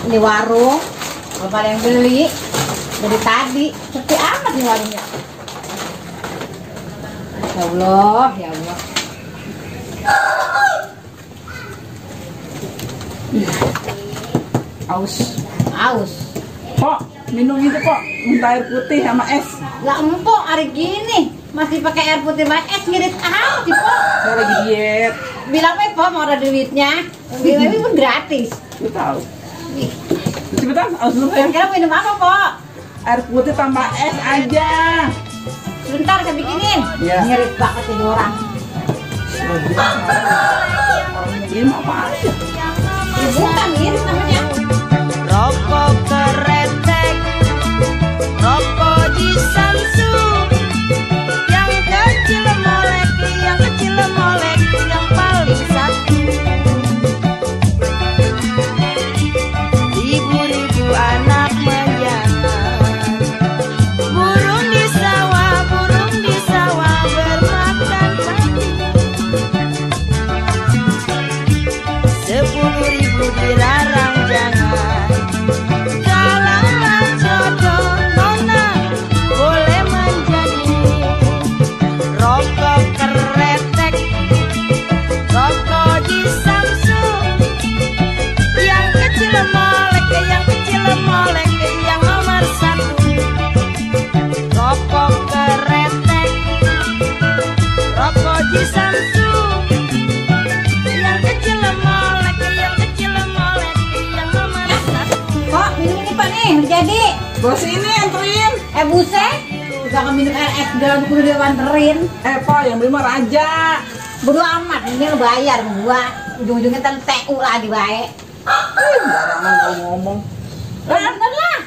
Ini warung, belum ada yang beli. Dari tadi, sepi amat nih warungnya. Ya Allah, ya Allah. Aus. Aus. Pok, minum itu Pok, minta air putih sama es. Lah empok hari gini masih pakai air putih sama es, ngirit amat sih Pok. Saya lagi diet. Bilang apa Pok mau ada duitnya? Ini pun gratis. Lu tahu. Nih, Cepetan, aus dulu ya. kira minum apa Pok? Air putih tambah es aja. Sebentar saya bikinin. Iya. Ngirit banget ini orang. Ini mau apa aja? Ya, bukan ngirit namanya. Rokok keretek, rokok di Samsung, yang kecil molek, yang paling satu. Ribu-ribu anak menjalan, burung di sawah bermakan padi. 10.000 dilarang jangan. Kalaulah jodoh nona boleh menjadi rokok keretek, rokok di Samsung, yang kecil molek, yang nomor satu. Rokok keretek, rokok di Samsung, yang kecil molek, yang nomor satu. Kok minum ini Pak nih, udah jadi. Bos ini anterin. Buset, udah minum air es dalam kudu dia anterin. Pok, yang beli mah Raja. Bodo amat, ini lo bayar sama gua. Ujung-ujungnya ntar TU lah di bae. Barangan kalau ngomong. Bener lah.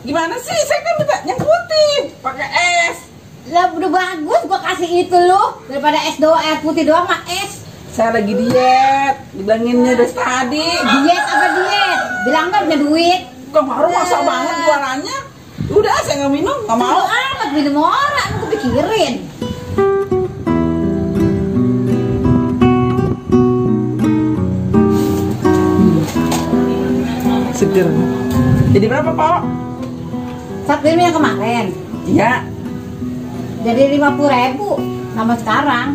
Gimana sih? Saya kan minta yang putih, pakai es. Lah udah bagus gua kasih itu lo daripada es doang, air putih doang sama es. Saya lagi diet, dibilanginnya dari tadi. Diet apa diet? Bilang nggak punya duit. Kemarin masa banget jualannya. Udah, saya nggak minum, nggak mau. Bodo amat minum orang, aku pikirin. Seger. Jadi berapa Pak? Saat film yang kemarin Iya. jadi 50.000 sama sekarang.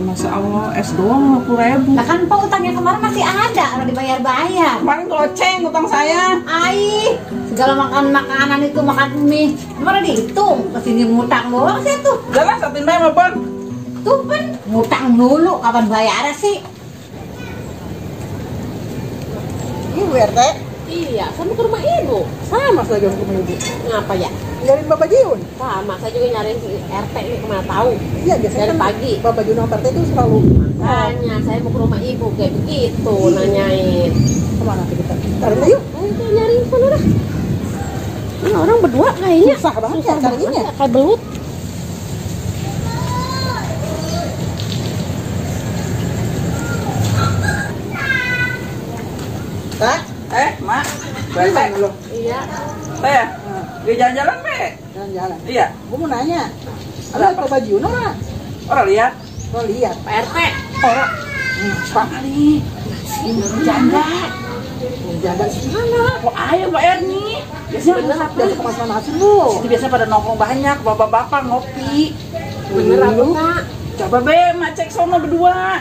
Masa Allah, es doang 50.000. Lah kan Pak utangnya kemarin masih ada, kalau dibayar-bayar. Kemarin goceng utang saya. Ai, segala makanan itu makan mie, kemarin dihitung. Kesini ngutang doang sih tuh. Jalan satin bayar apa? Tuh kan ngutang dulu, kapan bayarnya sih? Ibu RT, Iya, saya mau ke rumah ibu. sama saja ke rumah ibu. Ngapa ya? Nyariin Bapak Jiun. Sama, saya juga nyariin si RT ini kemana tahu. Iya, biasanya Dari kan pagi. Bapak Jiun sama RT itu selalu Makanya saya mau ke rumah ibu kayak begitu nanyain. kemana tuh kita? Cari yuk. Ayo kita nyariin sana dah. Ini orang berdua kayaknya. Susah banget ya cariinnya. Ya, kayak belut. Tak? Mak. Baik Gimana lo? Iya. Teh. Dia jalan-jalan, Be. Jalan-jalan. Iya. Gue mau nanya. Ada Ada apa? Bapak Jiun orang? Orang lihat. Lo lihat. Pak RT. Orang. Pak Ali. Ini janda. Jaga di mana? Kok ayo Pak Erni? Biasanya Bener apa? Jadi kemana-mana lu. Itu biasa pada nongkrong banyak, bapak-bapak ngopi. Bener apa enggak? Coba Be, Mak cek sono berdua.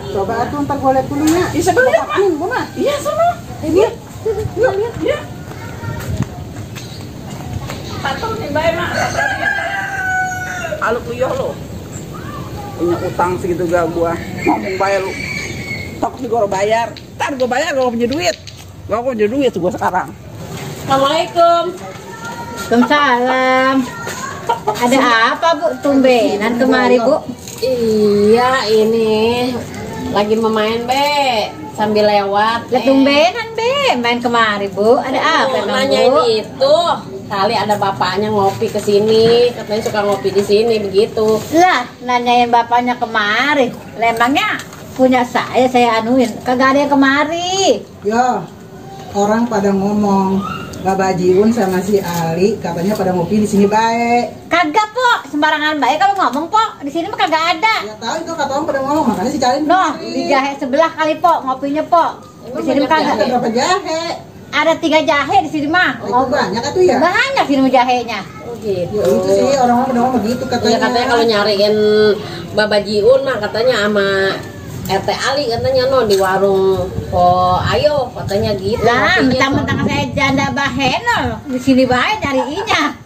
Coba atuh ntar gue lihat dulu ya. Bisa beli apa? Mana? Iya sono. Ini. Yuk, iya. Patung nih Mbak Mak. Aluk lu lo. Punya utang segitu gak gua. Ngomong bayar lu. Takut juga bayar. Ntar gua bayar gua punya duit. Gua punya duit tuh gua sekarang. Assalamualaikum. Waalaikumsalam. Ada apa Bu? Tumbenan kemari Bu? Iya, ini lagi memain Be, sambil lewat. Lah tumbenan Be, main kemari Bu. Ada apa emang Nanyain Bu? itu. Kali ada bapaknya ngopi ke sini, katanya suka ngopi di sini begitu. Lah, nanyain bapaknya kemari. Lah emangnya punya saya anuin. Kagak ada yang kemari. Ya, orang pada ngomong Bapak Jiun sama si Ali katanya pada ngopi di sini baik. Kagak Po, sembarangan baik kalau ngomong Po. Di sini mah kagak ada. Ya tahu itu kata orang pada ngomong makanya si Calin. Noh, di jahe sebelah kali Po, ngopinya Po. Di sini mah kagak. Ada berapa jahe? ada 3 jahe di sini mah. Oh, banyak tuh ya? Banyak sini jahenya. Oh gitu. Ya itu sih orang-orang begitu katanya. Iya katanya kalau nyariin babajiun mah katanya sama RT Ali katanya no di warung Po Ayo katanya gitu. Lah, artinya mentang-mentang saya janda bahenol di sini bae nyariinnya.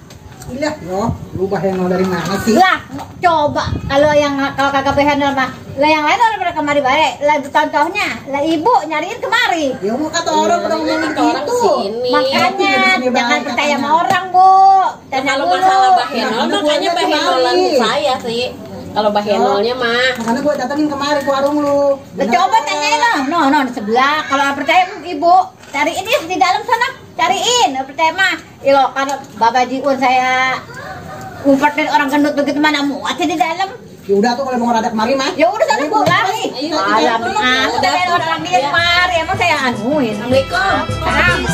Iya, yo, lu bahenol dari mana sih? Lah, coba kalau kagak bahenol mah, lah yang lain orang pada kemari bae. Lah itu contohnya, lah ibu nyariin kemari. Ya mau kata orang pada ngomong kata orang gitu. kesini. Makanya Sini bae, jangan percaya katanya. sama orang, Bu. Nah, Tanya kalau dulu. masalah bahenol Nah, makanya gua bahenolan kemari. saya sih. Kalau bahenolnya mah Makanya gue datangin kemari ke warung lu. Lah, coba tanyain no, di sebelah. Kalau nggak percaya ibu, cariin dia di dalam sana, cariin. Nggak percaya mah, ilo kalau babajiun saya umpetin orang gendut begitu mana muat sih di dalam. Ya udah tuh kalau mau rada kemari mah. Ya udah sana pulang. Ayo, Alam, aku dari orang dia kemari, emang saya anuin. Assalamualaikum. Salam. Di